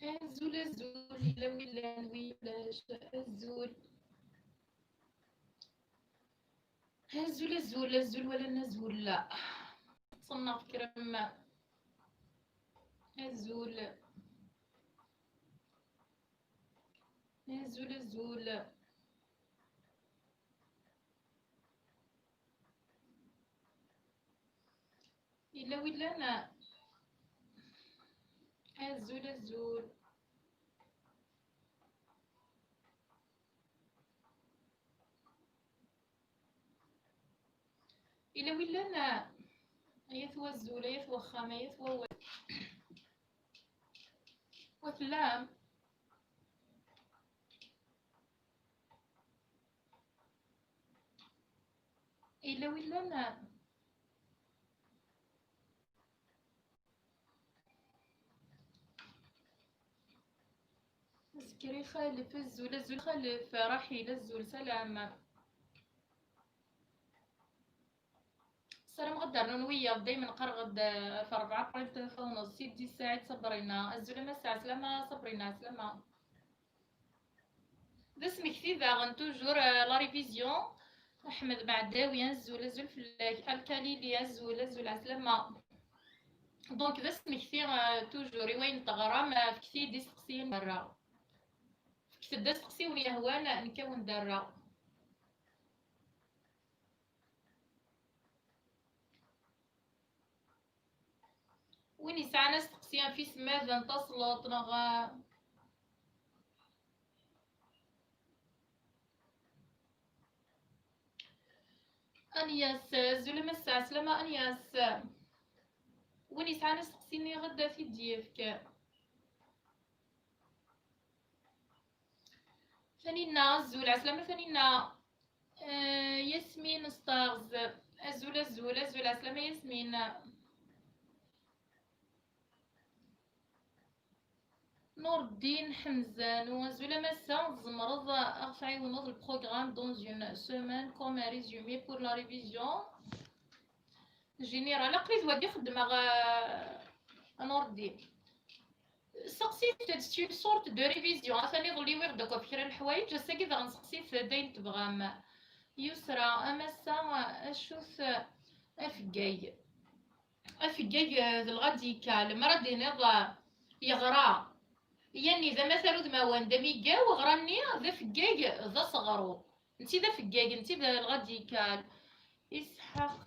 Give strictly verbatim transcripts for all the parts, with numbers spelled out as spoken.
Azul, azul, yella wi llan, wi ulac, azul. Azul, azul, azul, wala n azul, la. Ṭṭseɣ ɣef kra n ma. Azul. Azul, azul. Yella wi llan? Azul, azul. Yella wi llan? Ayat wazul, ayat waxxam, ayat wawal. Wa tellam? Yella wi llan? Zikri Xalef, azul, azul Xalef, Raḥil, azul, salam. Ssarameɣ ad d-rnun wiyaḍ, daymen qqareɣ-d, eh, ɣef rebɛa qrib tafawneḍ, Sidi Saɛid Sabrina, azul a Massa, ɛeslama Sabrina, ɛeslama. D asmekti daɣen, toujours, euh, la révision. Ḥmed Meɛdawi, azul, azul fell-ak. Alkalili, azul, azul, ɛeslama. Donc, d asmekti, euh, toujours, i wayen teɣram, euh, fket-iyi-d isteqsiyen ara. Fket-d asteqsi wen yehwan, nekk a wen-d-rreɣ. Win yesɛan asteqsi ɣef isemmaden, tasleḍt, neɣ, uh, Anyas, azul a Massa, ɛeslama Anyas. Win yesɛan asteqsi-nni ad t-id-yefk. Taninna, azul, ɛeslama Taninna. Eh, Yasmin Stars, azul, azul, azul, ɛeslama Yasmin. Nureddin Ḥemzanu, azul a Massa, tzemreḍ ad ɣ-tɛiwneḍ le programme dans une semaine comme un résumé pour la révision générale. Aql-i d wagi xeddmeɣ, eh, a Nureddin. Seqsit-d, c'est une sorte de révision. Atan iḍelli wwiɣ-d akk ɣef kra n leḥwayeǧ, ass-agi daɣen seqsit-d ayen tebɣam. Yusra, a Massa, acu-t afeggag? Afeggag, eh, d lɣadikal. Mi ara d-tiniḍ, eh, yeɣra. Yanni d amatar udmawan, d amigaw, ɣra-nni d afeggag, d aseɣru. Netta d afeggag, netta d lɣadikal. Isḥaq.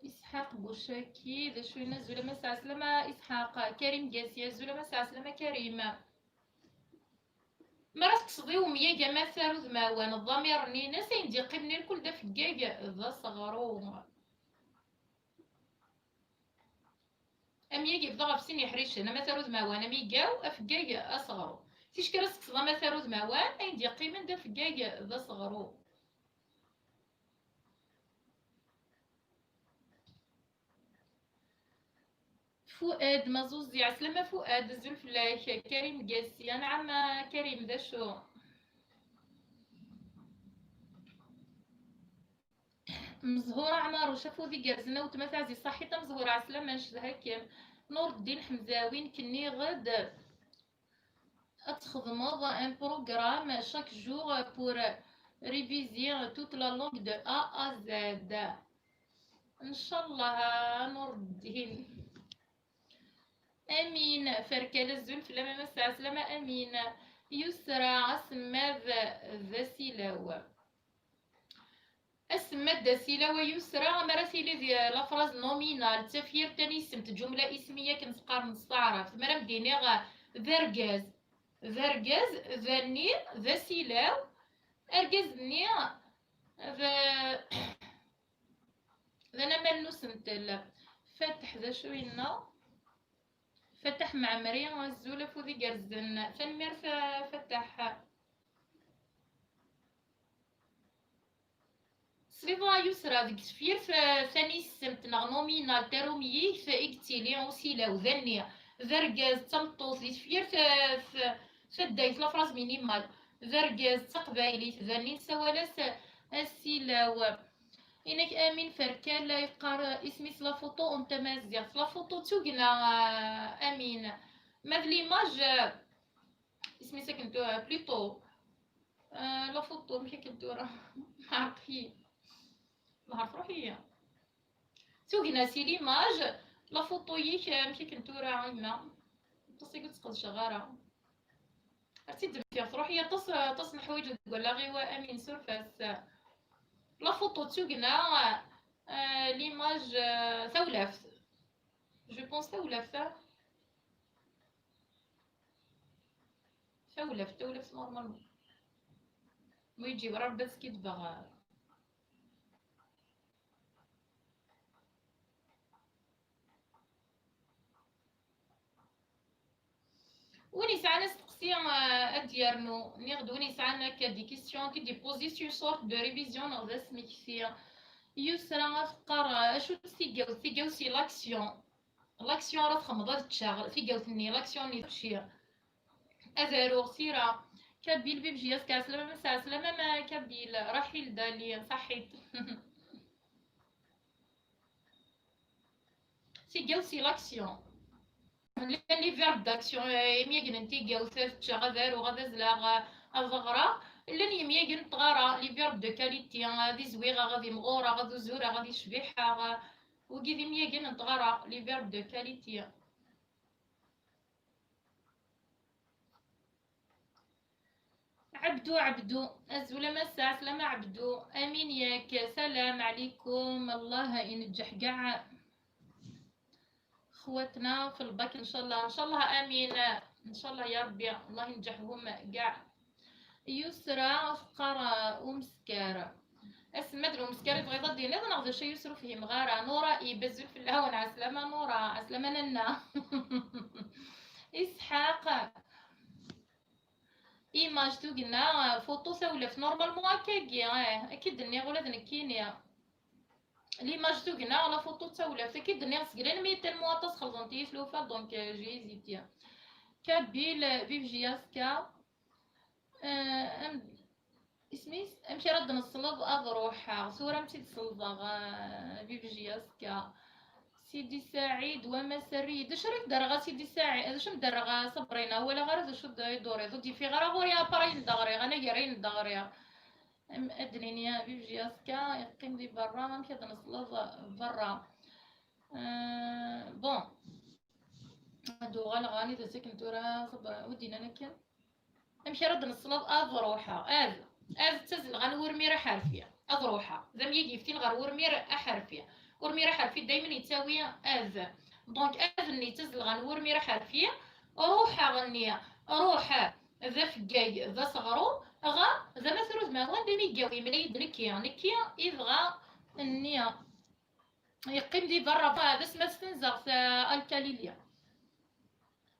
Isḥaq Bucaki, d acu yenna? Azul a Massa, ɛeslama Isḥaq. Karim Gasi, azul a Massa, ɛeslama Karim. Mi ara tekkseḍ i umyag amatar udmawan, ḍḍamir-nni-ines, ayen d-yeqqimen irkul d afeggag d aseɣru. Amyag yebda ɣef sin yeḥricen, amatar udmawan, amigaw, afeggag, aseɣru. Ticki ara tekkseḍ amatar udmawan, ayen d-yeqqimen d afeggag d aseɣru. Fuad Mazuzi, ɛeslama Fuad, azul fell-ak. Karim Gassi, anɛam a Karim, d acu? Mezhura Ɛmaruc, afud igerrzen a weltma Taɛzizt, ṣaḥit a Mezhura, ɛeslama, ncedha-kem. Nureddin Ḥemzawi, nekk nniɣ-d ad txedmeḍ un programme chaque jour pour réviser toute la langue de A à Z. Ncallah a Nureddin. Amin, Ferkal, azul fell-am a Massa, ɛeslama Amin. Yusra, asemmad d asilaw. Asemmad d asilaw a Yusra, mi ara tili di la phrase nominale, d tafyirt tanisemt, ǧumla ismiya akken s-qqaren s taɛrabt. Mi ara m-d-iniɣ d argaz, d argaz, d anni, d asilaw, argaz-nni d, d anamal n usentel. Fateḥ, d acu yenna? Fateḥ Mɛemri, azul, afud igerrzen. Tanemmirt a Fateḥ. Tesliḍ a Yusra, deg tefyirt, eh, tanisemt neɣ nominale tarumyigt i yettili usilaw, d anni, d argaz, d tameṭṭut, di tefyirt, eh, f-, taddayt, la phrase minimale, d argaz, d taqbaylit, d anni nessawal-as, eh, asilaw. Inek Amin Ferkal la yeqqar, eh, isem-is la photo n tamaziɣt. La photo d tugna, eh, Amin. Ma d l'image, euh, isem-is akken tura, plutôt, euh, la photo, amek akken tura? Ɛreq-iyi. Nehṛet ruḥ-iyi. Tugna, c'est l'image, la photo-yik, euh, amek akken tura a yemma? Aṭas-agi ur tt-sqedceɣ ara. Ar tt-id-mkiɣ, truḥ-iyi aṭas, aṭas n leḥwayeǧ deg wallaɣ-iw, amin suref-as. La photo d tugna, euh, l'image, euh, tawlaft. Je pense tawlaft, ah. Tawlaft, tawlaft normalement. Ma yeǧǧi wara Rebbi ad skiddbeɣ. Win yesɛan asteqsi, euh, ad d-yernu. Nniɣ-d win yesɛan akka des questions, qui d-poser une sorte de révision neɣ d asmekti. Yusra afeqqar, euh, acu-tt tigawt? Tigawt c'est l'action. L'action ara txedmeḍ ad ččeɣ, tigawt-nni, l'action-nni tečči. Ad aruɣ tira. Kabyle, Bibji, ass-a ɛeslama, ma ɛeslama, ma Kabyle, Raḥil Dali, saḥit. Tigawt c'est l'action. Llan les verbes d'action, eh, imyagen n tigawt, ad ččeɣ, ad aruɣ, ad azzleɣ, ad ɣreɣ. Llan yemyagen n tɣara, les verbes de qualité, ad izwiɣeɣ, ad imɣureɣ, ad uzureɣ, ad icbiḥeɣ. Wigi d imyagen n tɣara, les verbes de qualité. Ɛebdu, Ɛebdu, azul a massa, ɛeslama Ɛebdu, amin yak, salam ɛlikum, Allah ineǧǧeḥ ǧaɛ xwatna fi lbak, ncallah, ncallah, amin, ncallah ya Rebbi, Allah ineǧǧeḥhum ǧaɛ. Yusra afeqqar, uh, umeskar. Aselmad n umeskar i tebɣiḍ ad d-tiniḍ neɣ d acu a Yusra, ur fhimeɣ ara. Nura, ibazul fell-awen, ɛeslama Nura, ɛeslama nanna. Isḥaq. Image tugna, photo tawlaft. Normalement akkagi, eh, akka i d-nniɣ ula d nekkini. L'image tugna, la photo d tawlaft. Akka i d-nniɣ seg l'ennemi tellement aṭas xelḍent-iyi tlufa, donc, euh, j'ai hésité. Kabyle, Bibji, ass-a. Euh, am-, isem-is? Amek ara d-nesleḍ ad ruḥeɣ? Tura am tt-id-selḍeɣ, euh, Bibji, ass-a. Sidi Saɛid, wamma serri. D acu ara k-d-rreɣ a Sidi Saɛid? D acu am-d-rreɣ a Sabrina? Walaɣ ara d acu d-, i d-turiḍ. Ur d-yeffiɣ ara ɣur-i, apar ayen d-ɣriɣ, anagar ayen d-ɣriɣ. Am-, ad d-nini a Bibji ass-a, yeqqim di berra, amek ad nesleḍ berra? Euh, bon. Ad uɣaleɣ anida sakken tura, Sabrina, ur d-yennan akken. Amek ara d-nesleḍ ad ruḥeɣ? Ad, ad ttazelɣa n wurmir aḥerfi. Ad ruḥeɣ. D amyag yeftin ɣer wurmir aḥerfi. Wurmir aḥerfi daymen yettawi ad. Donc, ad-nni ttazelɣa n wurmir aḥerfi. Ruḥeɣ-nni, ruḥ, d afeggag, d aseɣru, ɣa, d amatur udmawan, d amigaw, yemla-yi-d nekki. Nekki, ibɣa, nni. Yeqqim di berra, d asma s tenzeɣt, eh, alkalili.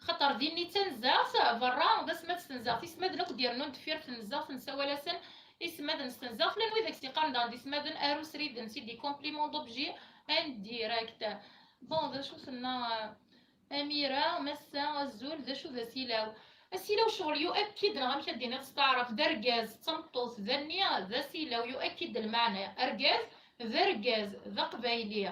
Xaṭer dinni d tanzeɣt, berra d asma s tenzeɣt. Ismaden akk d-irennun deffir tenzeɣt, nessawal-asen ismaden s tenzeɣt. Llan wid ak-s-iqqaren daɣen d ismaden arusriden, c'est des compléments d'objet indirect. Bon, d acu tenna, eh, Amira, massa, azul, d acu d asilaw? Asilaw ccɣel yu'akkid, neɣ amek ad d-tiniḍ s taɛrabt, d argaz, d tameṭṭut, d anni, d asilaw, yu'akkid lmeɛna. Argaz, d argaz, d aqbayli.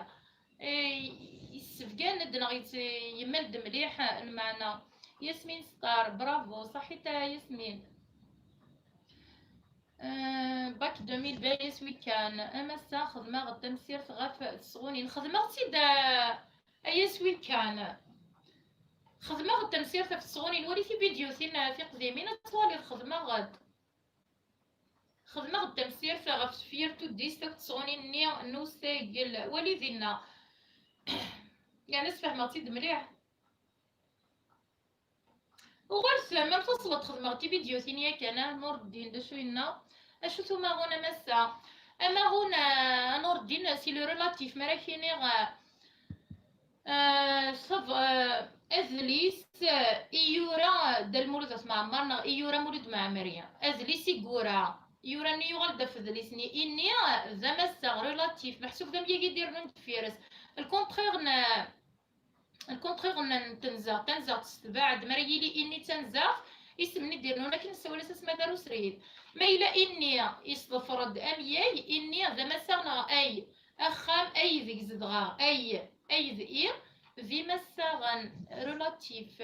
Eh, yessebgan-d neɣ yett-, yemmal-d mliḥ lmeɛna. Yasmin Star, bravo, ṣaḥit a Yasmin. Eh, bac deux mille vingt, a Yaswi kan. A massa, xedmeɣ-d tamsirt ɣef tesɣunin. Xedmeɣ-tt-id, eh, a Yaswi kan. Xedmeɣ-d tamsirt ɣef tesɣunin. Wali tividyutin, eh, tiqdimin, ad twaliḍ xedmeɣ-d. Xedmeɣ-d tamsirt ɣef tefyirt tuddist akked tesɣunin-nni n usagel. Wali dinna. Yeɛni sfehmeɣ-tt-id mliḥ. Uɣal tfehmem tasleḍt, xedmeɣ-d tividyutin yakan, ah, Nureddin, d acu yenna? Acu-t umaɣun a massa? Amaɣun, ah, a Nureddin, c'est le relatif, mi ara k-iniɣ, ah, Ah, sab-, ah, adlis, ah, i yura Dda Lmulud At Mɛemmer neɣ i yura Mulud Mɛemmri. Adlis i yura. Yura-nni yuɣal-d ɣef udlis-nni. Inni, ah, d amassaɣ, relatif, meḥsub d amyag i d-irennun deffir-s. Le contraire n, le contraire n, n tenzeɣt. Tanzeɣt tetbeɛ-d. Mi ara yili inni d tanzeɣt, isem-nni d-irennun akken nessawal-as asma d arusrid. Ma yella inni yesḍeffer-d amyag, inni d amassaɣ neɣ ay. Axxam aydeg zedɣeɣ, ay, ayd i, d imassaɣen, relatif.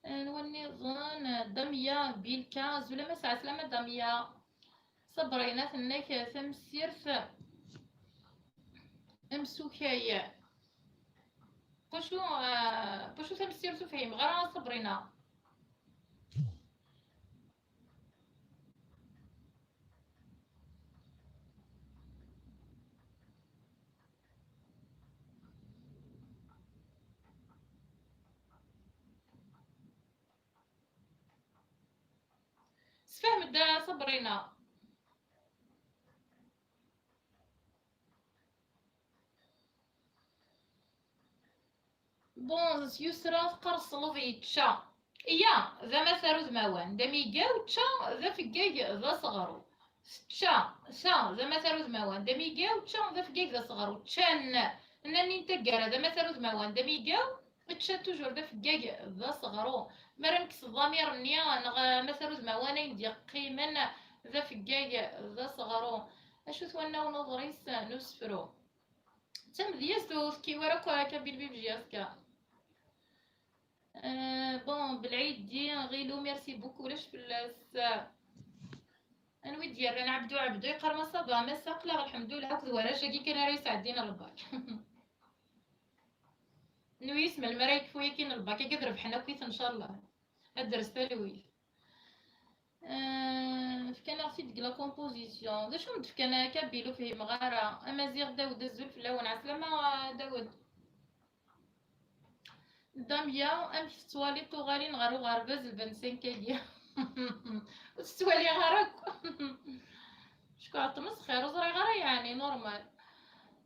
Anwa nniḍen? Damya Bilka, azul a Massa, ɛeslama Damya. Ṣabrina tenna-k tamsirt amsukay. Wacu, ah, wacu tamsirt ur fhimeɣ ara a Ṣabrina? Sfehmed-d a Ṣabrina. Bon, s Yusra teqqar ṣṣleḍ yečča. Iya, d amatar udmawan, d amigaw, čča, d afeggag, d aseɣru. Tečča, ta, d amatar udmawan, d amigaw, čča, d afeggag, d aseɣru. Ččan, nnan-in taggara, d amatar udmawan, d amigaw, čča, toujours d afeggag, d aseɣru. Mi ara nekkes ḍamir-nni, neɣ amatar udmawan ayen d-yeqqimen, d afeggag, d aseɣru. Acu-t wannaw n uḍris n usefru? D tamedyazt ur tekki wara akk akka Bilbi Bjiyaska. Euh, bon, Belɛidi, Ɣilu, merci beaucoup, ulac fell-as. Anwa i d-yerran? Ɛebdu, Ɛebdu yeqqar ma ça va, massa aql-aɣ lḥemdullah, akked warrac-agi kan ara yesɛeddin lbak. Nuyes melmi ara yekfu yakin lbak, akka ad rebḥen akkit, ncallah. Ad d-res talwit. Euh, fkan-aɣ-t-id deg la composition. D acu m-d-fkan a Kabyle, ur fhimeɣ ara. Amaziɣ Dawed, azul fell-awen. Ɛeslama, a Dawed. Damya, amek tettwaliḍ tuɣalin ɣer uɣerbaz le vingt-cinq-agi? Ur tettwaliɣ ara akk. Ckuɛ tmesxir, ur ẓriɣ ara, yeɛni normal.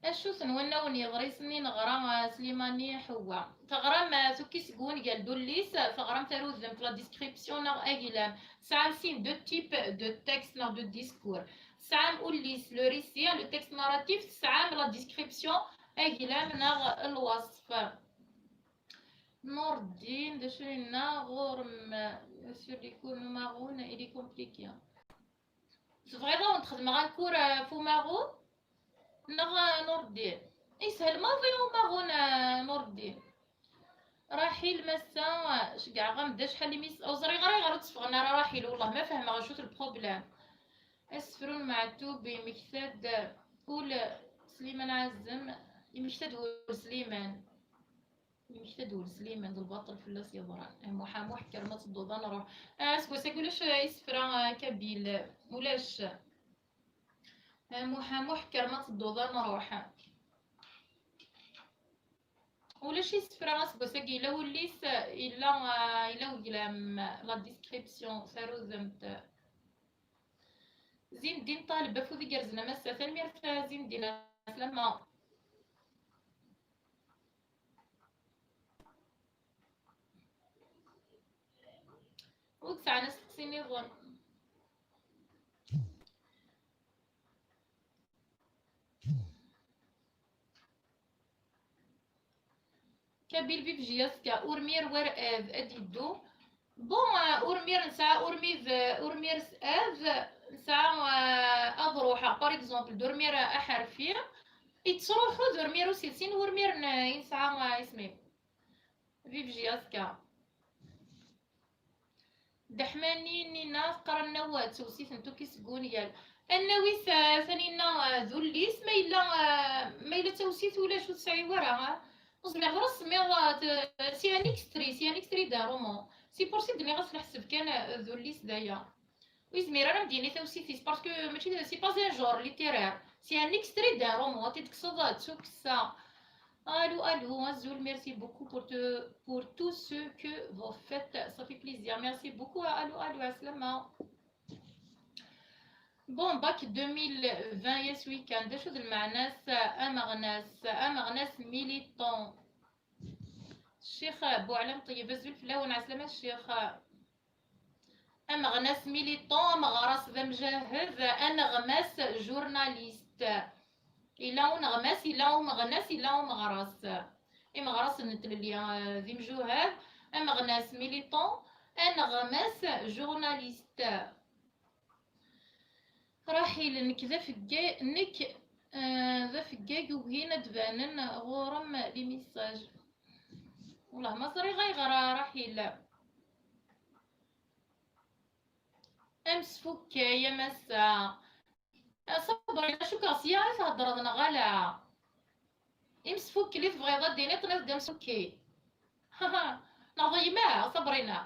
Acu-ten wannaw n yeḍrisen i neɣra, ah, Slimani Ḥewwa? Teɣram, ah, tukki seg wungal d ullis, teɣram tarudemt, la description neɣ aglam. Tesɛam sin, deux types de texte neɣ de discours. Tesɛam ullis, le récit, le texte narratif, tesɛam la description, aglam neɣ lweṣf. Nurdin, d acu yenna ɣur-m, sur les coups n umaɣun, il est compliqué. Tebɣiḍ ad wen-d-xedmeɣ akur, eh, f umaɣun? Neɣ, eh, Nurdin? Yeshel maḍi umaɣun, eh, Nurdin. Raḥil, massa, eh, ceggɛeɣ-am-d acḥal imi s-, ur ẓriɣ ara ayɣer ur tteffɣen ara Raḥil, wellah ma fehmeɣ acu-t lproblem. Asefru n Meɛtub yemmekta-d ul Sliman Ɛazem, yemmekta-d wul Sliman. Yemmekta-d wul Sliman d lbaṭel fell-as yeḍran. Eh, Muḥ, a Muḥ, kker ma tedduḍ ad nruḥ. Ah, seg wass-agi ulac, eh, isefra, eh, Kabyle. Ulac. Eh, Muḥ, a Muḥ, kker ma tedduḍ ad nruḥ. Ulac isefra aseggas-agi, yella wullis, yella, ah, yella weglam, la description, tarudemt. Zindin Ṭaleb, afud igerrzen a massa. Tanemmirt a Zindin, ɛeslama. Ur tesɛan asteqsi nniḍen. Kabyle Bibji ass-a, urmir war ad, ad iddu. Bon, euh, urmir nesɛa, urmir, euh, urmir s ad, nesɛa, euh, ad ruḥeɣ, par exemple, d urmir aḥerfi, yettruḥu d urmir uselsin, urmir n, i nesɛa, euh, isem-im. Bibji ass-a. Deḥmani Nina teqqar annaw d tewsit n tukki seg wungal. Annaw-is, eh, Taninna, eh, d ullis, ma yella, eh, ma yella d tawsit ulac ur tesɛi wara, eh. Ur zmireɣ ara semmiḍ, eh, t-, c'est un extrait, c'est un extrait d'un roman. C'est pour ça d-nniɣ-as leḥseb kan, eh, d ullis d aya. Ur yezmir ara ad d-yini tawsit-is, parce que mačči d, c'est pas un genre littéraire. C'est un extrait d'un roman, ad t-id-tekkseḍ d tukksa. Allô, allô, azul, merci beaucoup pour te, pour tout ce que vous faites. Ça fait plaisir. Merci beaucoup, allô, allô, ɛeslama. Bon, bac deux mille vingt, yes, week-end. D acu d lmeɛna-s, ameɣnas, ameɣnas militant. Ccix Buɛlam Ṭeyyeb, azul fell-awen, ɛeslama, ccix. Ameɣnas militant, ameɣras d amjahed, aneɣmas journaliste. Yella uneɣmas, yella umeɣnas, yella umeɣras. Imeɣrasen n tlelli, eh, d imjuhad, ameɣnas militant, aneɣmas journaliste. Raḥil, nekk d afegga-, nekk, eh, d afeggag, ugin ad d-banen ɣur-m les messages. Wellah ma ẓriɣ ayɣer a Raḥil. Amsfukkay a massa. A Sabrina, cukkeɣ sya i theddreḍ neɣ ala? Imsfukkel i tebɣiḍ ad d-tiniḍ, tenniḍ-d amsfukki. Neɣ d gma, a Sabrina?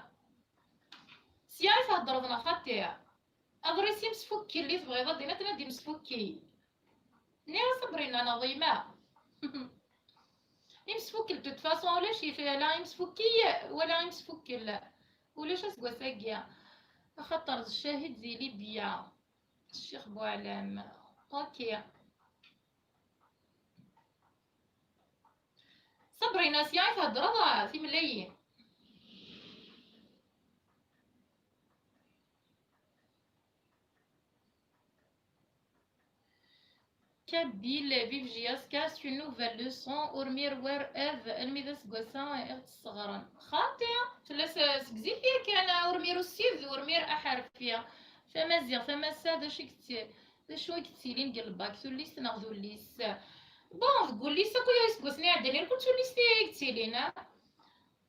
Sya i theddreḍ neɣ xaṭi? Aḍris imsfukkel i tebɣiḍ ad d-tiniḍ, tenniḍ-d imsfukki. Nniɣ a Sabrina, neɣ d gma? Imsfukkel, de toute façon, ulac-it, ala imsfukki wala imsfukkel. Ulac aseggas-agi, axaṭer d ccahid di Libya, Ccix Buɛlam. Ok. Sabrina, sya i theddreḍ timellalin. Kabyle, vive J S K, c'est une nouvelle leçon. Urmir war av, almi d aseggas-a i ɣ-tesseɣren. Xaṭi, tella s-, seg zik yakan, Urmir ussid d Urmir aḥerfi. Tamaziɣt, a massa, d acu i yett-, d acu i yettilin deg lbak, tullist neɣ d ullis? Bon, deg ullis akk iseggasen iɛeddan, irkul d tullist i yettilin, ah.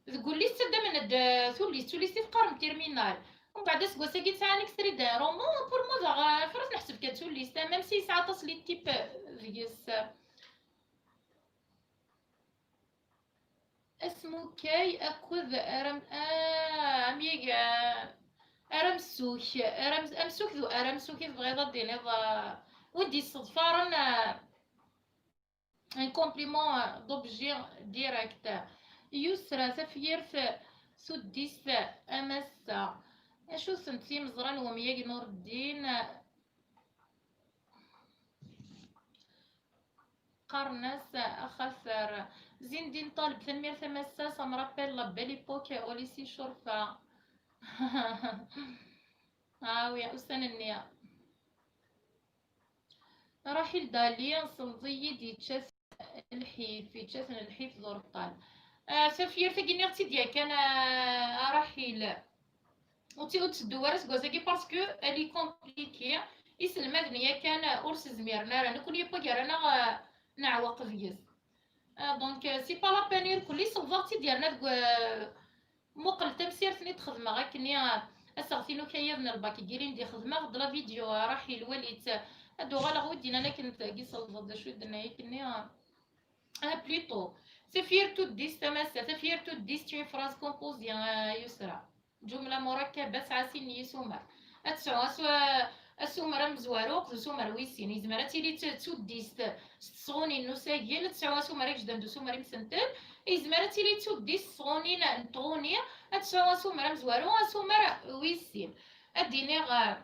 Deg ullis ttaddamen-d, eh, tullist, tullist i teqqarem terminal. Umbeɛd aseggas-agi tesɛa nekk trid roman, pour moi daɣ, eh, xir ad t-neḥseb kan d tullist, eh, même si yesɛa aṭas les types, eh, deg-s. Asmukay akked aram-, ah, amyag, ah, aramsuk, aram-, amsuk d aramsuk i tebɣiḍ ad d-tiniḍ, ah, wid d-yesseḍfaren, ah, un complément d'objet direct. Yusra, tafyirt tuddist a massa. Acu-tent timeẓra n wemyag Nureddin? Qqaren-as axater. Zindin Ṭaleb, tanemmirt a massa, ça me rappelle la belle époque au lycée Chorfa. Ah oui, ussan-nni. Raḥil Dali, selleḍ-iyi-d, yečča-t lḥif, yečča-ten lḥif d ureṭṭal. Ah, tafyirt-agi nniɣ-tt-id yakan, ah, a Raḥil. Ur tt-, ur tteddu ara seg wass-agi parce que elle est compliquée. Iselmaden yakan ur s-zmiren ara. Nekkni yewwa gar-aneɣ, ah, neɛweq deg-s. Ah, donc, euh, c'est pas la peine, irkelli selḍeɣ-tt-id yerna deg, euh, muqel tamsirt-nni d-xedmeɣ akkenni, ah, aseɣti n ukayad n lbak n yilindi xedmeɣ-d la vidéo, ah, Raḥil, wali-tt, ah, ad d-uɣaleɣ wi d-yennan akken tagi selḍeɣ d acu i d-tenna akkenni, ah, ah, plutôt. Tafyirt tuddist, a massa, tafyirt tuddist, une phrase composée, ah, Yusra. Ǧumla murakkaba tesɛa sin n yisumer. Ad tesɛu asu-, asumer amezwaru akked usumer wis sin. Yezmer ad tili d tuddist s tesɣunin n usagel, ad tesɛu asumer agejdan d usumer imsentel. Yezmer ad tili d tuddist s tesɣunin n tɣuni, ad tesɛu asumer amezwaru, asumer wis sin. Ad d-iniɣ, eh,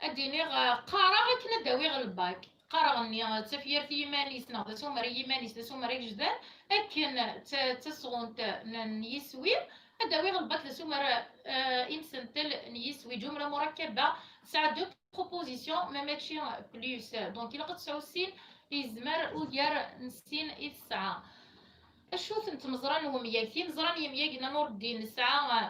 Ad d-iniɣ, eh, qqareɣ akken ad d-awiɣ lbak. Qqareɣ-nni, eh, d tafyirt i yiman-is neɣ d asumer i yiman-is, d asumer agejdan, akken d ta-, d tasɣunt n, n yiswi, ad d-awiɣ lbak d asumer, eh, imsentel n yiswi. Ǧumla murakkaba tesɛa deux propositions, ma mačči plus. Donc, ilaq ad tesɛu sin, yezmer ugar n sin i tesɛa. Acu-tent tmeẓra n wemyag? Timeẓra n yemyagen a Nureddin, nesɛa, eh,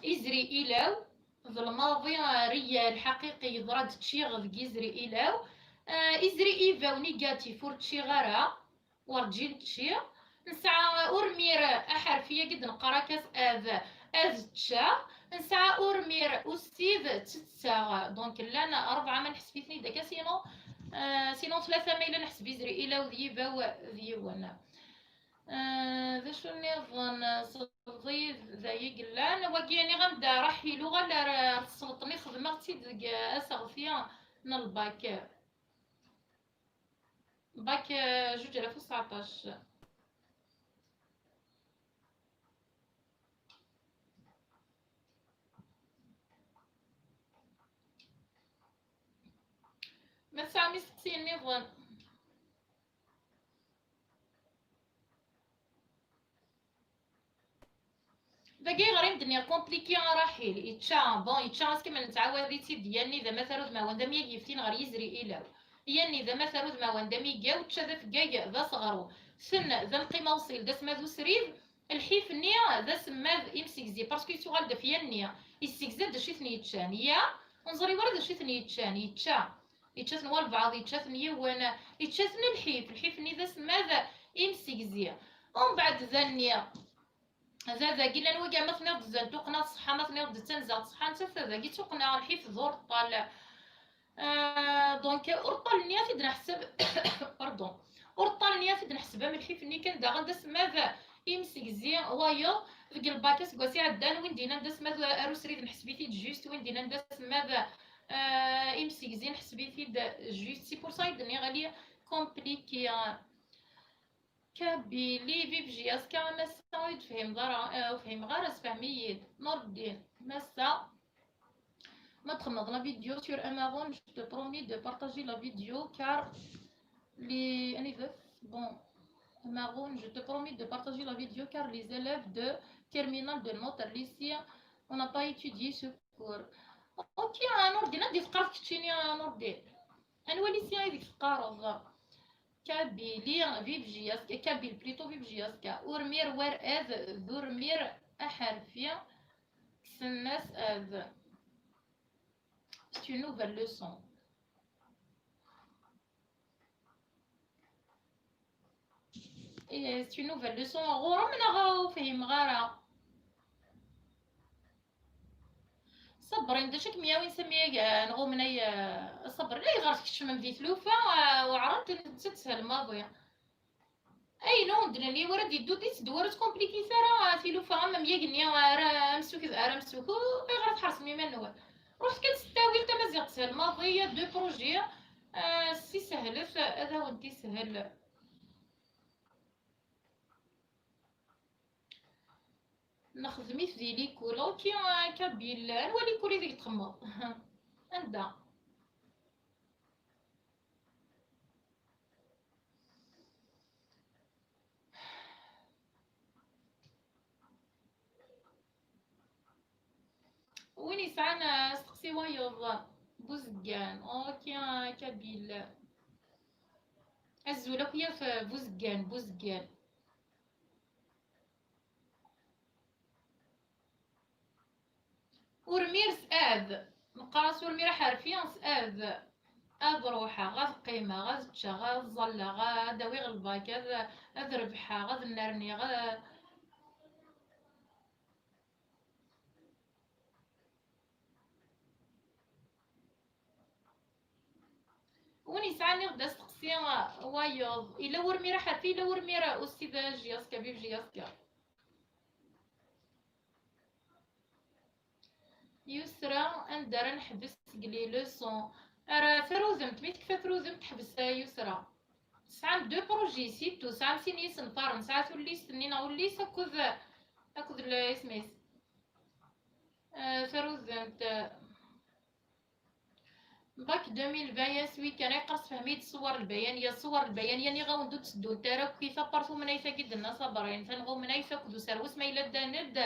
Izri ilaw, d lmaḍi, ah, réel, lḥaqiqi, yeḍra-d ččiɣ deg izri ilaw. Ah, izri ibaw, négatif, ur ččiɣ ara, werǧin ččiɣ. Nesɛa urmir aḥerfi-agi d-neqqar akka s av, ad ččeɣ. Nesɛa urmir ussid, ttetteɣ. Donc, llan rebɛa ma nḥesb-iten-id akka, sinon, ah, sinon tlata ma yella neḥseb izri ilaw d yibaw d yiwen. Ah, d acu nniḍen? Selḍid d ay i yellan. Wagi, nniɣ-am-d, Raḥil, uɣal ar, ar tesleḍt-nni, xedmeɣ-tt-id deg, ah, aseɣti n lbak. Bak, ah, zuǧ alaf u tseɛṭac. Ma tesɛam isteqsiyen nniḍen? Dagi ɣer i m-d-nniɣ compliqué a Raḥil, yečča, bon, yečča ass kamel nettɛawad-itt-id, yanni d amatar udmawan d amyag yeftin ɣer yizri ilaw. Yanni d amatar udmawan d amigaw, čča d afeggag d aseɣru. Ten d amqim awṣil d asmad usrid, lḥif-nni d asemmad imsegzi, parce que yettuɣal-d ɣef yanni, yessegza-d d acu i ten-yeččan. Ya, ur neẓri wara d acu i ten-yeččan, yečča. Yečča-ten walbeɛḍ, yečča-ten yiwen, yečča-ten lḥif, lḥif-nni d asemmad imsegzi. Umbeɛd d anni, Da dagi llan wigi ma tniḍ-d d tuqqna ṣṣeḥḥa, ma tniḍ-d d tanzaɣt ṣṣeḥḥa, nettat dagi d tuqqna, lḥif d ureṭṭal. Euh, donc, ureṭṭal-nni ad t-id-neḥseb, pardon, ureṭṭal-nni ad t-id-neḥseb am lḥif-nni kan, daɣen d aselmad imsegzi wayeḍ deg lbak aseggas iɛeddan, win d-yennan d aselmad arusrid neḥseb-it-id juste, win d-yennan d aselmad, euh, imsegzi neḥseb-it-id juste. C'est pour ça i d-nniɣ ali compliqué. Kabili, vive J S K, a massa ur d-tefhimeḍ ara, eh, ur fhimeɣ ara, sefhem-iyi-d. Nurdin, massa, ma txedmeḍ la vidéo sur Amazon, je te promets de partager la vidéo car les, anida-t? Bon, Amazon, je te promets de partager la vidéo car les élèves de terminale de notre lycée, on n'a pas étudié ce cours. Ok, a Nurdin, ad d-tqareḍ keččini, a Nurdin. Anwa lycée ideg teqqareḍ? Kabili, vive J S K, Kabyle plutôt, vive J S K. Urmir war ad, d urmir aḥerfi, kksen-as ad. C'est une nouvelle leçon. Eh, c'est une nouvelle leçon. Ɣur-m neɣ ur fhimeɣ ara? Ṣebrin, d acu i kem-yawin s amyag, eh, neɣ umnay, eh, Ṣebrin? Ayɣer tkeččmem di tlufa, eh, weɛrent, nettat teshel maḍi? Ayen ur d-nelli wara d-yeddu, d-yetteddu, ur tkomplikit ara, eh, tilufa am amyag-nni, eh, ara amsuk d ara amsuk. U ayɣer tḥersem iman-nwen? Ruḥet kan s ttawil, tamaziɣt teshel maḍi, il y a deux projets, eh, ssisehlet, ad awen-t-ishel. Nexdem-it di likul. Ok, a Kabyle, anwa likul ideg txemmeḍ? Anda? Win yesɛan asteqsi wayeḍ, Buzeggan. Ok, a Kabyle. Azul akk yaf Buzeggan, Buzeggan. Urmir s ad. Neqqar-as urmir aḥerfi s ad. Ad ruḥeɣ, ad qqimeɣ, ad ččeɣ, ad ẓalleɣ, ad awiɣ lbak, ad, ad rebḥeɣ, ad nnerniɣ, ad, Win yesɛan iɣ-d asteqsi wayeḍ, yella urmir aḥerfi, yella urmir ussid J S K, vive J S K. Yusra, anda ara neḥbes deg les leçons? Ar tarudemt, mi tekfa trudemt, teḥbes Yusra. Tesɛam deux projets, c'est tout. Tesɛam sin yisenfaren, tesɛa tullist-nni neɣ ullis akked, akked l-, isem-is? Eh, tarudemt, eh, bac deux mille vingt, ya s wi kan, ayɣer sefhem-iyi-d ṣṣwar lbayaniya? Ṣṣwar lbayaniya, nniɣ-awen-d ur tteddunt ara akkit, apart tumnayt-agi d-tenna Ṣabrin, tanɣa umnayt akked userwes, ma yella ddan-d,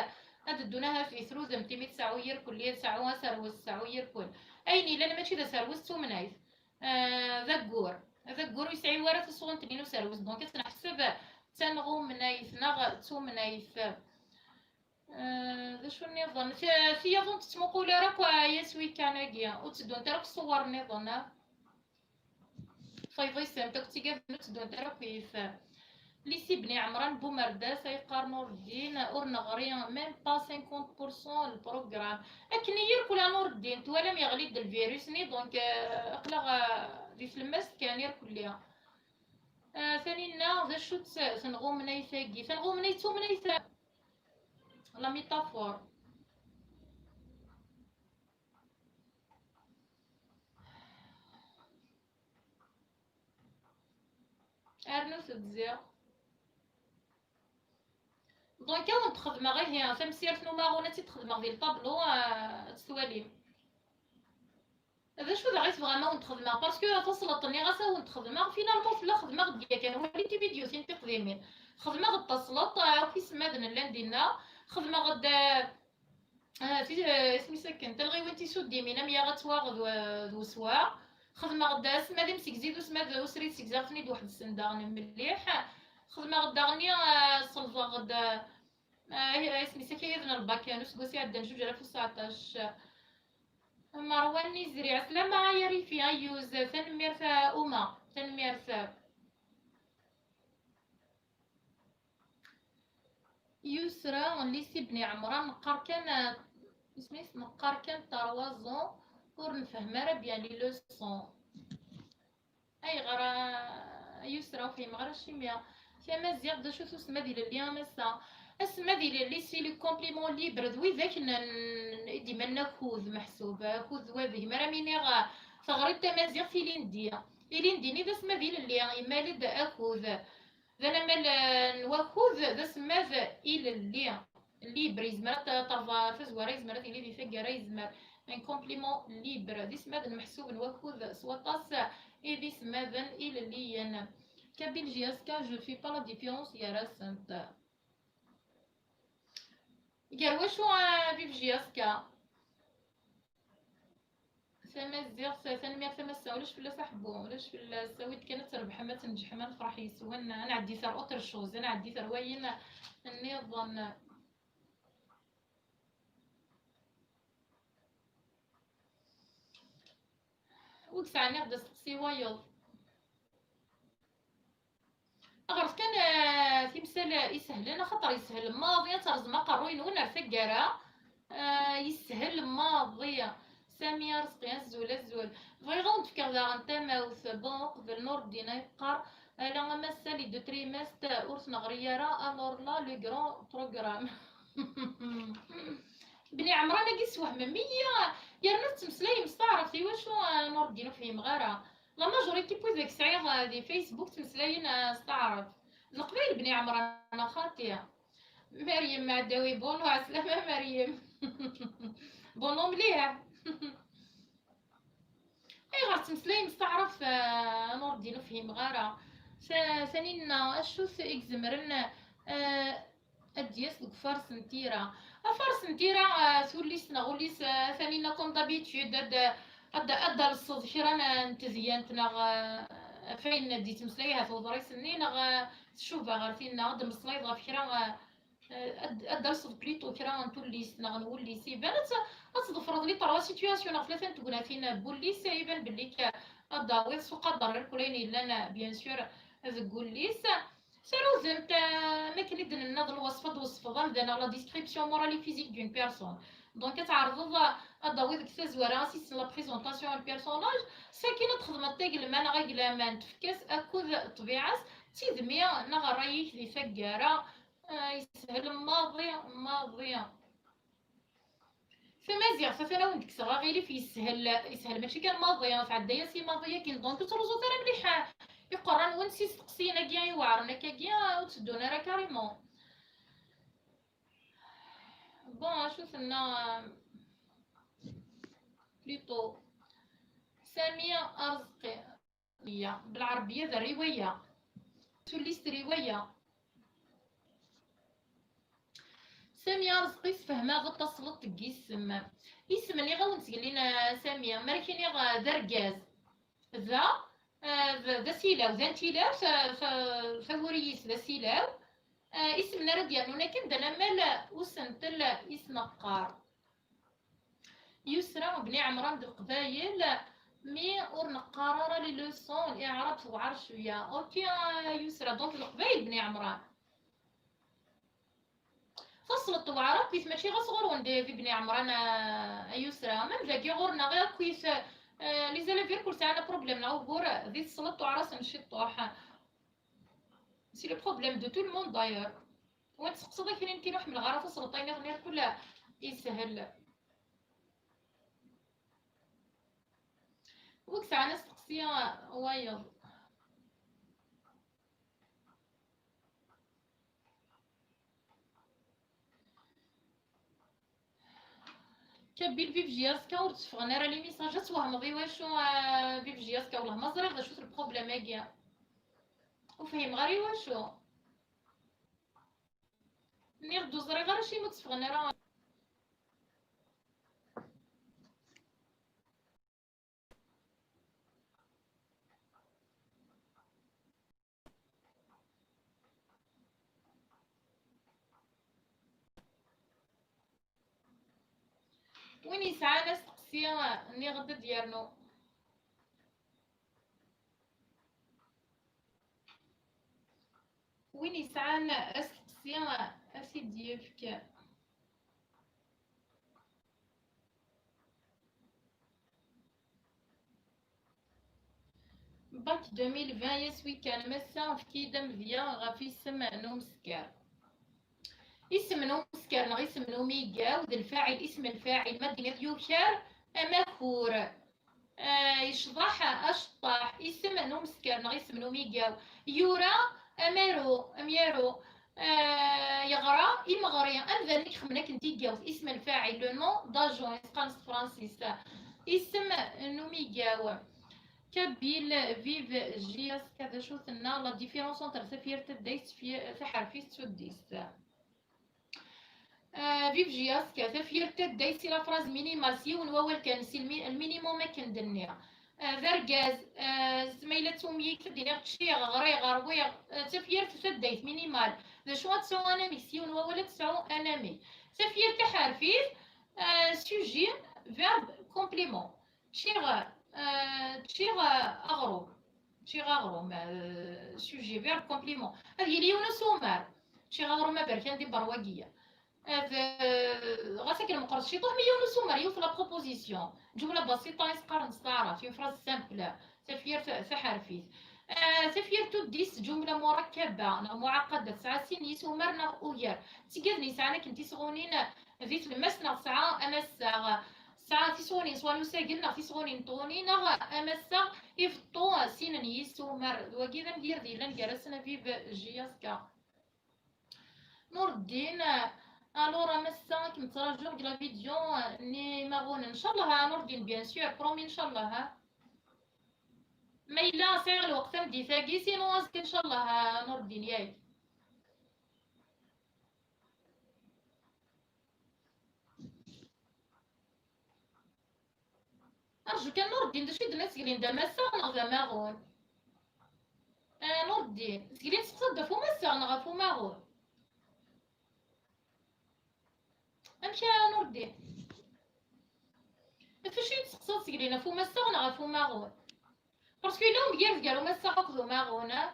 ad ddun ahat di trudemt, imi tseɛɛu yirkelli, tseɛɛu aserwes, tseɛɛu yirkul. Ayen yellan mačči d aserwes, d tumnayt. Eh, d aggur. D aggur ur yesɛi wara tasɣunt-nni n userwes. Donc, ad tt-neḥseb d tanɣumnayt neɣ d tumnayt. Eh, d acu nniḍen? Ti-, tiyaḍ ur tettmuqul ara akk, eh, ya s wi kan-agi. Ur tteddunt ara akk ṣṣwar nniḍen, ah. Tayeḍ-isent akk d tigaden ur tteddunt ara akkit. Lycée Bni Ɛemran Bumerdas, ay qqar Nureddin, ur neɣri même pas cinquante pour cent le programme. Akken i yirkul a Nureddin, twalam yeɣli-d lvirus-nni, donc, euh, aql-aɣ, euh, di tlemmast kan irkelli. Euh, Taninna, d acu-tt tenɣumnayt-agi? Tanɣumnayt d tumnayt, la métaphore. Rnu-t-id ziɣ. Donc, ad wen-d-xedmeɣ, ihi, tamsirt n umaɣun ad tt-id-xedmeɣ di lṭablu, ah, ad tt-twalim. D acu daɣ i tebɣam ad wen-d-xedmeɣ? Parce que tasleḍt-nni ɣas ad wen-d-xedmeɣ, finalement tella xedmeɣ-d yakan. Walit tividyutin tiqdimin. Xedmeɣ-d tasleḍt, ah, akk isemmaden llan dinna. Xedmeɣ-d, ah, Ah, ti-, eh, isem-is akken, talɣiwin tisuddimin, am yaɣ ad twaɣ d, d weswa. Xedmeɣ-d asmad imsegzi d usmad usrid, segzaɣ-ten-id weḥd-sen daɣen mliḥ. Xedmeɣ-d daɣen, eh, selḍeɣ-d, eh, isem-is akayad n lbak n useggas iɛeddan, zuǧ alaf u tseɛṭac. Merwan Izri, ɛeslama ay Arifi, ayyuz, tanemmirt a Uma, tanemmirt. Yusra, lycée Bni Ɛemran, neqqar kan, isem-is, neqqar kan trois ans, ur nefhem ara bien les leçons. Ayɣer a Yusra, ur fhimeɣ ara acimi. Tamaziɣt, d acu-t usmad ilelli a massa? Asmad ilelli, c'est le complément libre, d widak n, n, i d-iman akud meḥsub, akud d wadeg. Mi ara m-iniɣ, eh, teɣriḍ tamaziɣt ilindi. Ilindi-nni d asmad ilelli, imal-d akud. D anamal, eh, n wakud, d asmad ilelli. Libre, yezmer ad t-, terẓa tazwara, yezmer ad tili di taggara, yezmer. Un complément libre. D ismaden meḥsuben wakud s waṭas i d ismaden ilelliyen. Kabyle J S K, je fais pas la différence gar-asent. Gar wacu, a Vive J S K? Tamaziɣt, tanemmirt a massa, ulac fell-as a ḥebbu, ulac fell-as, awi-d kan ad trebḥem, ad tneǧḥem, ad nefreḥ yes-wen, ad nɛeddi ar autre chose, ad nɛeddi ar wayen nniḍen. Ur yesɛi aniɣ d asteqsi wayeḍ. Ɣret kan, eh, timsal isehlen, axaṭer yeshel maḍi ad terẓem aqerruy-nwen ar taggara. Eh, yeshel maḍi. Sami Arezqi, azul, azul. Bɣiɣ ad wen-d-fkeɣ daɣen tamawt. Bon, qbel Nurdin ay yeqqar, ala a massa, les deux trimestres ur t-neɣri ara, alors là, le grand programme. Bni Ɛemran-agi teswehmem-iyi, yerna tettmeslayem s taɛrabt, i wacu, a Nurdin, ur fhimeɣ ara. La majorité n wid sɛiɣ, eh, di Facebook ttmeslayen, eh, s taɛrabt. D Leqbayel Bni Ɛemran, a xaṭi. Meryem Mɛdawi, bonjour, ɛeslama Meryem. Bonjour mliḥ. Ayɣer tettmeslayem s taɛrabt, eh, a Nurdin, ur fhimeɣ ara. Sa-, Taninna, acu-t i izemren, eh, ad d-yas deg ufares n tira. Afares n tira, eh, tullist neɣ ullis, eh, Taninna, comme d'habitude, ad, ad, ad d-talseḍ kra n, n tedyant neɣ, eh, ɣef wayen d-yettmeslay ahat uḍris-nni, neɣ, eh, tcuba ɣer tinna, ad d-tmeslayeḍ ɣef kra, eh, eh, ad, ad d-talseḍ plutôt kra n tullist neɣ n wullis. Iban ad t-, ad tḍefreḍ les trois situations neɣ tlata n tegnatin n wullis, iban belli k-, ad d-tawiḍ s uqader irkul ayen yellan, bien sûr, deg wullis. Tarudemt, eh, am akken i d-nenna d lwesf, ad d-twesfeḍ amdan neɣ la description morale et physique d'une personne. Donc, ad tɛerḍeḍ, eh, ad d-tawiḍ deg tazwara, si c'est la présentation un personnage, sakin ad txedmeḍ tagelma neɣ aglaman, tefka-s akud ṭṭbiɛa-s, d tidmi neɣ ṛṛay-ik di taggara, eh, yeshel maḍi, maḍi. Tamaziɣt, atan ad wen-d-kkseɣ aɣilif, yeshel, yeshel mačči kan maḍi, tɛedda-yas i maḍi akin, donc ur ttruẓut ara mliḥ iqerra-nwen s isteqsiyen-agi iweɛren akkagi, ur tteddun ara carrément. Bon, acu tenna, plutôt, Sami Arezqi. Riwaya. Belɛerbiya d riwaya. Tullist riwaya. Sami Arezqi, sfehmeɣ-d tasleḍt deg yisem. Isem-nni ɣawen ttgellin, eh, Sami, mi ara k-iniɣ, eh, d argaz. Da, eh, d, d asilaw, d antilaw, ta-, ta-, taguri-is d asilaw. Eh, isem-nni ara d-yernun akken d anamal usentel i s-neqqar. Yusra Bni Ɛemran d Leqbayel, mi ur neqqar ara les leçons, liɛrab tewɛer cwiya. Ok, a Yusra, donc d Leqbayel Bni Ɛemran. Tasleḍt tewɛer akkit, mačči ɣas ɣur-wen di, di Bni Ɛemran, a, a Yusra. Même dagi ɣur-neɣ akkit, eh, les élèves irkul sɛan problème neɣ ugur di tesleḍt tewɛer-asen ciṭuḥ. C'est le problème de tout le monde d'ailleurs. Win tseqsiḍ akken i nekkini ur ḥemmleɣ ara tasleḍt, ayen iḍen irkul yeshel. Wi yesɛan asteqsi wayeḍ? Kabyle Vive J S K ur d-tteffɣen ara les messages, ad twehmeḍ i wacu, ah, Vive J S K, wellah ma ẓriɣ d acu-t le problème-agi. Ur fhimeɣ ara i wacu. Nniɣ-d ur ẓriɣ ara acimi ur d-tteffɣen ara. Win yesɛan asteqsi, nniɣ-d ad d-yernu. Win yesɛan asteqsi, ad t-id-yefk. Bac deux mille vingt, yes, wi kan, massa, efk-iyi-d amedya ɣef isem n umeskar. Isem n umeskar neɣ isem n umigaw d lfaɛil, isem n lfaɛil, ma d-tiniḍ yukar amakur, eh, yecḍeḥ aceṭṭaḥ, isem n umeskar neɣ isem n umigaw, yura amaru, amyaru, eh, yeɣra imeɣri, amdan i ixemmen akken tigawt, isem n lfaɛil, le nom d'agent, i s-qqaren s tefransist, isem n umigaw. Kabyle, vive J S K, d acu tenna, la différence entre tafyirt taddayt, tafyi-, taḥerfit d tuddist. Euh, vive J S K, tafyirt taddayt, c'est la phrase minimale, s yiwen wawal kan, c'est le mi-, le minimum akken d-nniɣ. Euh, d argaz, euh, s ma yella d tumyikt, ad d-iniɣ ččiɣ, ɣriɣ, ṛwiɣ, euh, tafyirt taddayt, minimale. D acu ad tesɛu anamek, s yiwen wawal ad tesɛu anamek. Tafyirt taḥerfit, euh, sujet, verbe, complément. Ččiɣ, euh, ččiɣ, euh, aɣrum. Ččiɣ aɣrum, euh, sujet, verbe, complément. Ad yili yiwen usumer. Ččiɣ aɣrum aberkan di Berwagiya. Ad, euh, ɣas akken meqqret ciṭuḥ, mi yiwen usumer, yiwet la proposition. Ǧumla basiṭa i s-qqaren s taɛrabt, une phrase simple. Tafyirt taḥerfit. Euh, tafyirt tuddist, ǧumla murakkaba neɣ muɛaqada, tesɛa sin yisumer neɣ ugar. D tigad-nni yesɛan akken tisɣunin di tlemmast neɣ tesɛa amassaɣ. Tesɛa tisɣunin s wanu usagel neɣ tisɣunin n tɣuni neɣ amassaɣ, ibeṭṭu sin n yisumer. D wagi d amgired yellan gar-asen a vive J S K. Nureddin, alors a massa, ad kem-ttṛajuɣ deg la vidéo n imaɣunen. Ncallah a Nureddin, bien sûr, promis, ncallah, ha. Ma yella sɛiɣ lweqt tameddit-agi, sinon azekka, ncallah, a Nureddin, yak. Rǧu kan, Nureddin, d acu i d-tenna, Tezglin d amassaɣ neɣ d amaɣun? Ah, Nureddin, Tezglin testeqsa-d ɣef umassaɣ neɣ ɣef umaɣun? Amek a Nureddin? Ɣef acu i d-testeqsaḍ, Tezglin, ɣef umassaɣ neɣ ɣef umaɣun? Parce que yella umgired gar umassaɣ akked umaɣun, ah.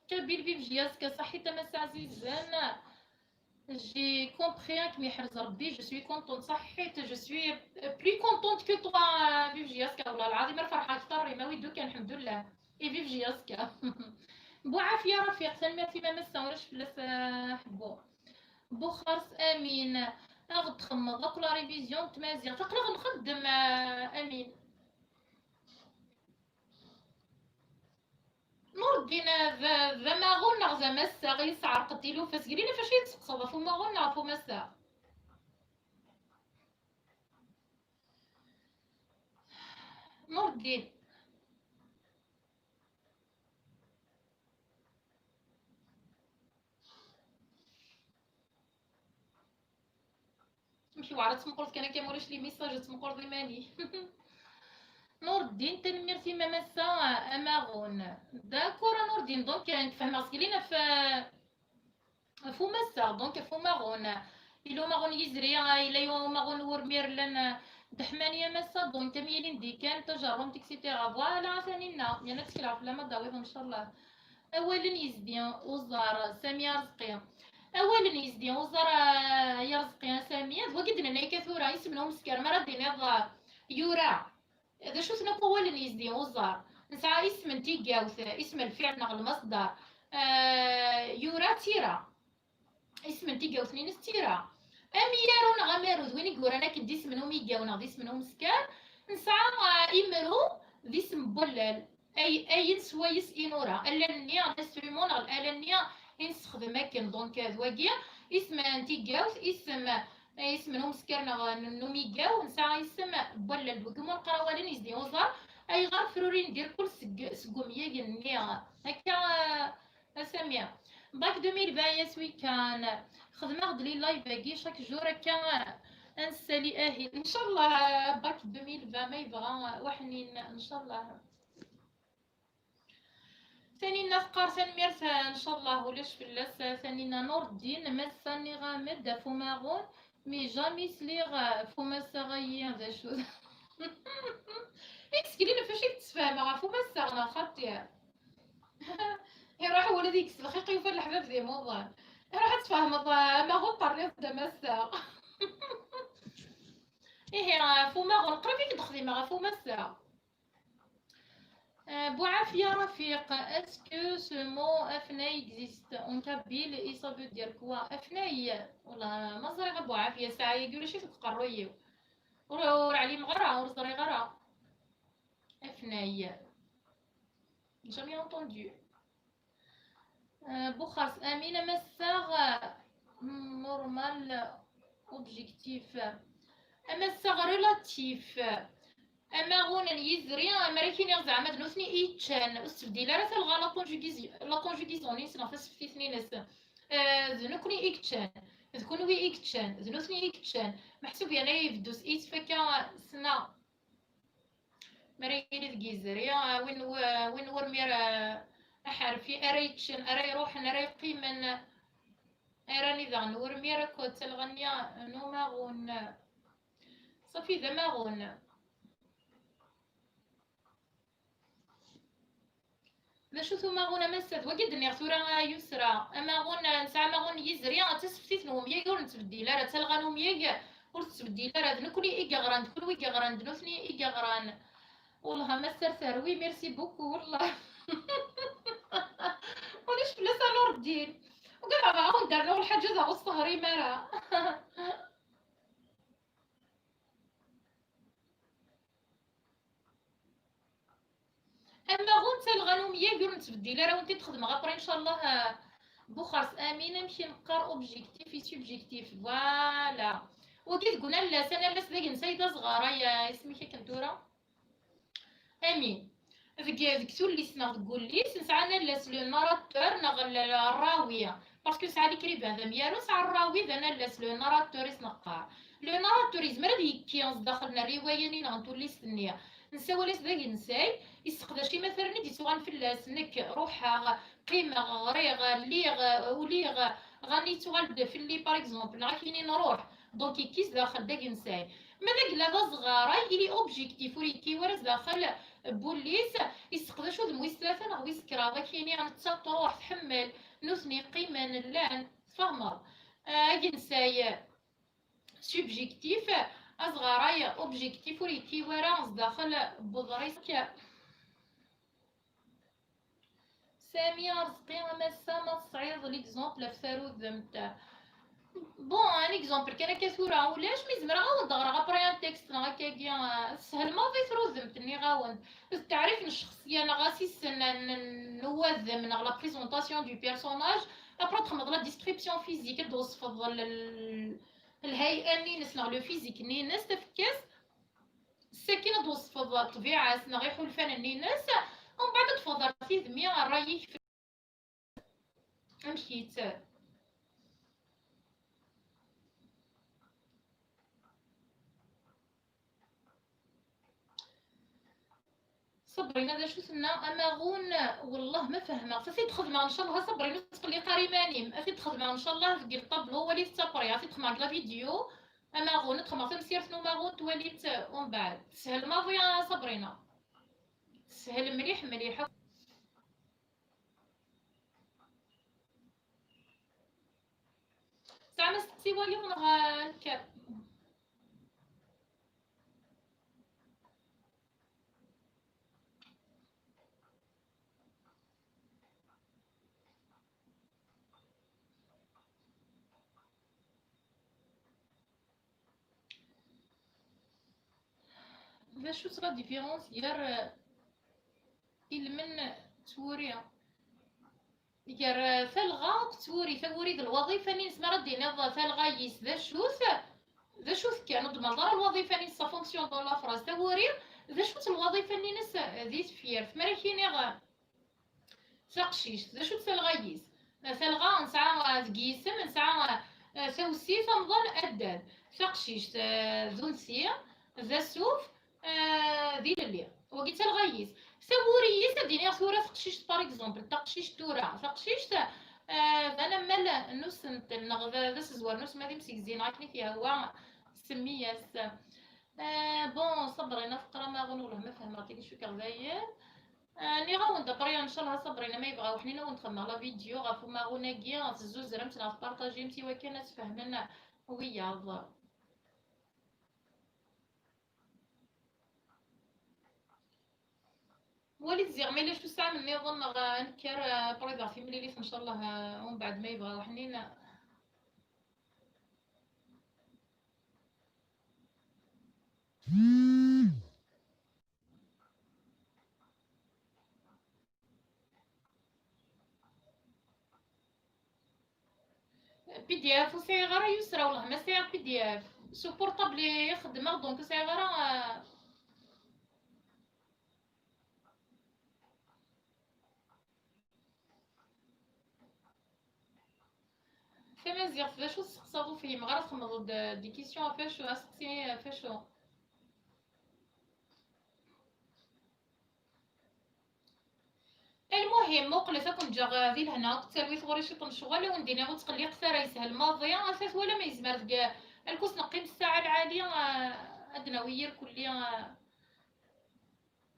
Kabyle, vive J S K, ṣaḥit a massa ɛzizen. J'ai compris, ad kem-yeḥrez Rebbi, je suis contente, ṣaḥit, je suis plus contente que toi, vive J S K, wallah lɛaḍim, ar ferḥeɣ akteṛ, imawi-d kan, lḥemdullah. Et vive J S K. Buɛafiya Rafiq, tanemmirt i ma massa, ulac fell-as, ah, ḥebbu. Buxxers Amin, ad ɣ-d-txemmeḍ akk la révision n tmaziɣt. Aql-aɣ nxeddem, ah, Amin. Nureddin, d, d amaɣun neɣ d amassaɣ i yesɛerqen tilufa? Seg lila fac i d-tseqsaḍ, ɣef umaɣun neɣ ɣef umassaɣ? Nureddin. Amek yewɛer ad tmeqqreḍ kan akka, ma ulac les messages, ad tmeqqreḍ iman-ik. Nureddin, tanemmirt i ma massa amaɣun. D'accord a Nureddin, donc nekk fehmeɣ seg lina ɣef, ɣef umassaɣ, donc ɣef umaɣun. Yella umaɣun n yizri, yella umaɣun n wurmir llan d ḥmani a massa, donc am yilindi kan, tajerrumt, et cetera. Voilà, a Taninna, yerna ttekleɣ fell-am ad d-tawiḍ, ncallah. Awalen yezdi uẓar, Sami Arezqi. Awalen yezdi uẓar, ah, ay Arezqi, a Sami. D wagi d-nenna akka tura, isem n umeskar, mi ara d-tiniḍ, ah, yura. D acu-ten akk awalen yezdi uẓar? Nesɛa isem n tigawt, isem n lfiɛl neɣ lmasdar. Ah, yura tira. Isem n tigawt-nni-ines d tira. Amyaru neɣ amaru d win i yuran akken d isem n umigaw neɣ d isem n umeskar. Nesɛa, ah, imru d isem n wallal, ay, ayen swayes i nura. Allal-nni, l'instrument neɣ ala-nni i nessexdem akken. Donc, d wagi, isem n tigawt, isem, isem n umeskar neɣ n, n umigaw, nesɛa isem n wallal. D wagi umi neqqar awalen yezdi uẓar. Ayɣer frurin d irkul seg, seg umyag-nni? Akka, ah, A Sami, bac deux mille vingt, yes we can. Xedmeɣ-d les lives-agi chaque jour akka, ad nessali ahil. Ncallah, bac deux mille vingt, ma yebɣa waḥnin, ncallah. Taninna teqqar tanemmirt, ncallah, ulac fell-as. Taninna Nureddin, massa, nniɣ-am-d ɣef umaɣun, mais jamais sliɣ ɣef umassaɣ-ayi, d acu d. Ixeddmen ɣef wacu i k-d-sfehmeɣ ɣef umassaɣ, neɣ xaṭi? Iruḥ wul ad ikkes lxiq, yufa leḥbab d imuḍan. Ruḥ ad tfehmeḍ, ah, amaɣun terniḍ-d a massa. Ihi, ah, ɣef umaɣun, qrib i k-d-xdimeɣ ɣef umassa. Ah, Bouafia Rafiq, est-ce que ce mot afnay existe en kabyle et ça veut dire quoi? Afnay, والله ما ẓriɣ a Bouafia, ssaɛa-agi ulac-it deg uqerruy-iw. Ur, ur ɛlimeɣ ara, ur ẓriɣ ara. Afnay. Jamais entendu. Euh, Buxxers Amin, amassaɣ, euh, normal, objectif. Amassaɣ relatif. Amaɣun n yizri, amer ad k-iniɣ zeɛma d nutni i yeččan, ur tettbeddil ara talɣa la conjugaison-ines neɣ taseftit-ines. Euh, d nukni i yeččan, d kunwi i yeččan, d nutni i yeččan. Meḥsub yerna yebddu s i yettfakka sna. Mi ara yili deg yizri, ah, win w-, win wurmi ara aḥerfi, ara yeččen, ara iruḥen, ara yeqqimen, ara ni daɣen wurmi ara akked talɣa-nni n umaɣun. Ṣafi d amaɣun. D acu-t umaɣun amassad? Wagi d-nniɣ tura, a Yusra. Amaɣun, nesɛa amaɣun n yizri, d taseftit n umyag ur nettbeddil ara, d talɣa n umyag ur tettbeddil ara. D nekkni i yeɣran, d kunwi i yeɣran, d nutni i yeɣran. Wellah a Massar terwi, merci beaucoup, wellah. Ulac fell-as a Nurdin. Ugadeɣ ad awen-d-rnuɣ lḥaǧa daɣ ur s-teɣrim ara. Amaɣun d talɣa n umyag ur nettbeddil ara, wen-t-id-xedmeɣ après, ncallah, ah, Buxxers Amin, amek i neqqar objectif et subjectif, voilà. Wagi deg unallas, anallas d agensay d azɣar, ay, ah, isem-ik akken tura? Amin. Deg, deg tullist neɣ deg wullis, nesɛa anallas le narrateur neɣ l-, l-, rrawi. Parce que nesɛa likriban d amyaru, nesɛa rrawi d anallas, le narrateur i s-neqqar. Le narrateur yezmer ad yekki sdaxel n rriwaya-nni neɣ n tullist-nni. Nessawal-as d agensay, yesseqdac imataren i d-yettuɣalen fell-as, nekk ruḥeɣ, qqimeɣ, ɣriɣ, lliɣ, uliɣ, ɣani yettuɣal-d fell-i, par exemple, neɣ ad k-inin ruḥ. Donc, yekki sdaxel d agensay. Ma d agla d azɣaray, il est objectif, ur yekki wara sdaxel n wullis, yesseqdac udem wis tlata neɣ wis kraḍ, ad k-yini netta truḥ, tḥemmel, nutni qqimen, llan, tfehmeḍ. Ah, agensay, subjectif, azɣaray objectif, ur yekki wara sdaxel n uḍris. Sami Arezqi, a massa, ma tesɛiḍ l'exemple ɣef tarudemt? Bon, un exemple kan akka tura ulac, mi zemreɣ ad awen-d-ɣreɣ après un texte neɣ akkagi, ah, teshel maḍi trudemt, nniɣ-awen-d. D taɛrif n ccexṣiya neɣ asissen n, n, n uwadem neɣ la présentation du personnage, après txedmeḍ la description physique, ad d-twesfeḍ l-, l-, lhay'a-nni-ines neɣ le physique-nni-ines, tafekka-s, sakin ad d-twesfeḍ ṭṭbiɛa-s neɣ iḥulfan-nni-ines, umbeɛd ad d-teffɣeḍ ar tidmi, ṛṛay-ik f-, amek-itt? Sabrina, d acu tenna? Amaɣun, wellah ma fehmeɣ. Ad t-id-xedmeɣ, ncallah, a Sabrina, ur ttqelliq ara iman-im. Ad t-id-xedmeɣ, ncallah, deg le tableau, walit après. Ad t-id-xedmeɣ deg la vidéo. Amaɣun, ad xedmeɣ tamsirt n umaɣun, twalit, umbeɛd. Teshel maḍi, a Sabrina. Teshel mliḥ, mliḥ. Tesɛam asteqsi wayeḍ neɣ, ah, nekker? D acu-tt la différence gar, euh, ilmen d twuri? Gar, euh, talɣa akked twuri. Tawuri d lwaḍifa-nni-ines, mi ara d-tiniḍ talɣa-yis d acu-t, d acu-t kan, ur d-tmenḍ ara lwaḍifa-nni-ines, sa fonction dans la phrase. Tawuri, d acu-tt lwaḍifa-nni-ines di tefyirt? Mi ara k-iniɣ, euh, taqcict, d acu-tt talɣa-yis? Talɣa nesɛa deg yisem, nesɛa, eh, tawsit, amḍan, addad. Taqcict, eh, d unsi, d asuf, eh, d ilelli. Wagi d talɣa-yis. Tawuri-yis, ad d-iniɣ tura taqcict, par exemple, taqcict tura, taqcict, eh, d anammal n usentel, neɣ d, d asezwer n usma d imsegzi, neɣ akken i t-yehwa, semmi-yas. Eh, bon, Sabrina teqqar amaɣun, wellah ma fehmeɣ tigi, cukkeɣ dayen. Ah, nniɣ-awen-d après, ncallah, Sabrina, ma yebɣa uḥnin, ad awen-d-xedmeɣ la vidéo ɣef umaɣun-agi, ɣef tezzuzremt neɣ tpartajimt i wakken ad tfehmen wiyaḍ. Walit ziɣ ma yella acu tesɛam nniḍen neɣ ad nekker, ah, après ad aɣ-timlilit, ncallah, ah, umbeɛd ma yebɣa uḥnin. P D F ur sɛiɣ ara, yusra wellah ma sɛiɣ P D F. S uportable i xeddmeɣ, donc ur sɛiɣ ara, ah, Tamaziɣt, d acu testeqsaḍ? Ur fhimeɣ ara, txemmeḍ-d des questions ɣef acu, aseqsi ɣef acu? Lmuhim, muqlet, ad ken-ǧǧeɣ di lehna akked talwit, ɣur-i ciṭ n ccɣel, ad wen-d-iniɣ ur ttqelliqet ara, yeshel maḍi, ata twalam yezmer deg lkus neqqim ssaɛa lɛali, ah, ad d-nawi irkelli, ah,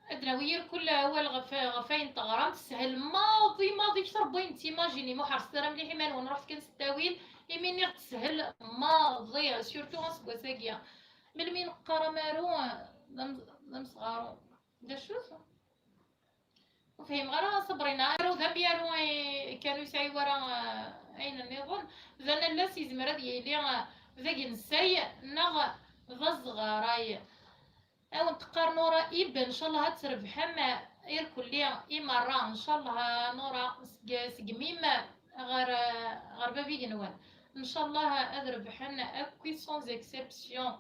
Ad d-nawi irkul awal ɣef, ɣef ayen teɣram, teshel maḍi, maḍi kter n wayen d-timajini. Ma ḥerset ara mliḥ iman-nwen, ruḥet kan s ttawil, imi nniɣ teshel maḍi, surtout aseggas-agi. Melmi neqqar amaru, d am-, d amesɣaru. D acu-t? Ur fhimeɣ ara, Sabrina. Aru d amyaru i, kan ur yesɛi wara, eh, ayen nniḍen. D anallas yezmer ad yili, eh, d agensay neɣ d azɣaray. Ad wen-teqqar Nora Ib, ncallah ad trebḥem irkelli i merra, ncallah a Nora, seg, seg mim ɣer, ɣer bab igenwan. Ncallah ad rebḥen akkit sans exception.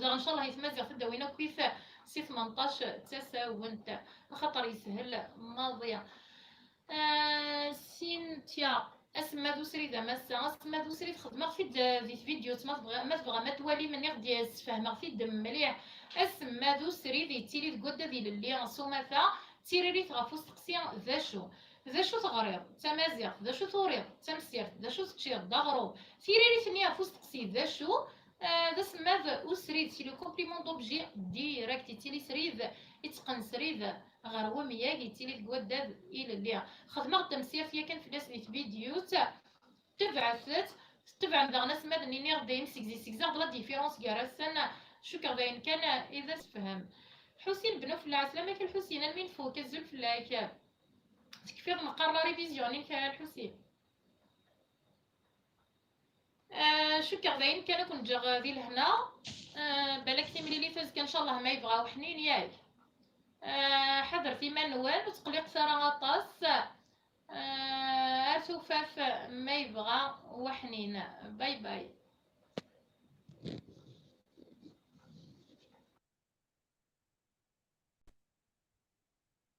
Daɣ ncallah i tmaziɣt ad d-awin akkit si tmenṭac d tasawent, axaṭer yeshel maḍi. Ah, Cynthia, asemmad usrid a massa, asemmad usrid xedmeɣ-t-id, eh, di tvidyut, ma tebɣa, ma tebɣam ad twalim, nniɣ-d sfehmeɣ-t-id mliḥ. Asemmad usrid yettili deg waddad ilelli s umata, d tiririt ɣef usteqsi d acu? D acu teɣriḍ? D tamaziɣt. D acu turiḍ? D tamsirt. D acu teččiḍ? D aɣrum. Tiririt-nni ɣef usteqsi d acu? Ah, d asemmad usrid, c'est le complément d'objet direct, yettili srid, itteqqen srid ɣer wemyag yettili deg waddad ilelli. Xedmeɣ-d tamsirt yakan fell-as di tvidyut. Tebɛet-tt, tetebɛem daɣen asmad-nni, nniɣ-d imsegzi, segzaɣ-d la différence gar-asen. Cukkeɣ d ayen kan i d asefhem. Ḥusin Bnu Felɛa, slam-ak a Lḥusin, almi nfuk, azul fell-ak. Tekfiḍ neqqar la révision-ik a Lḥusin. Ah, cukkeɣ d ayen kan, ad ken-ǧǧeɣ di lehna. Ah, balak timlilit azekka, ncallah, ma yebɣa uḥnin, yak. Ah, ḥadret iman-nwen, ur tqelliqet ara aṭas. Ah, ar tufat, ma yebɣa uḥnin. Bye bye.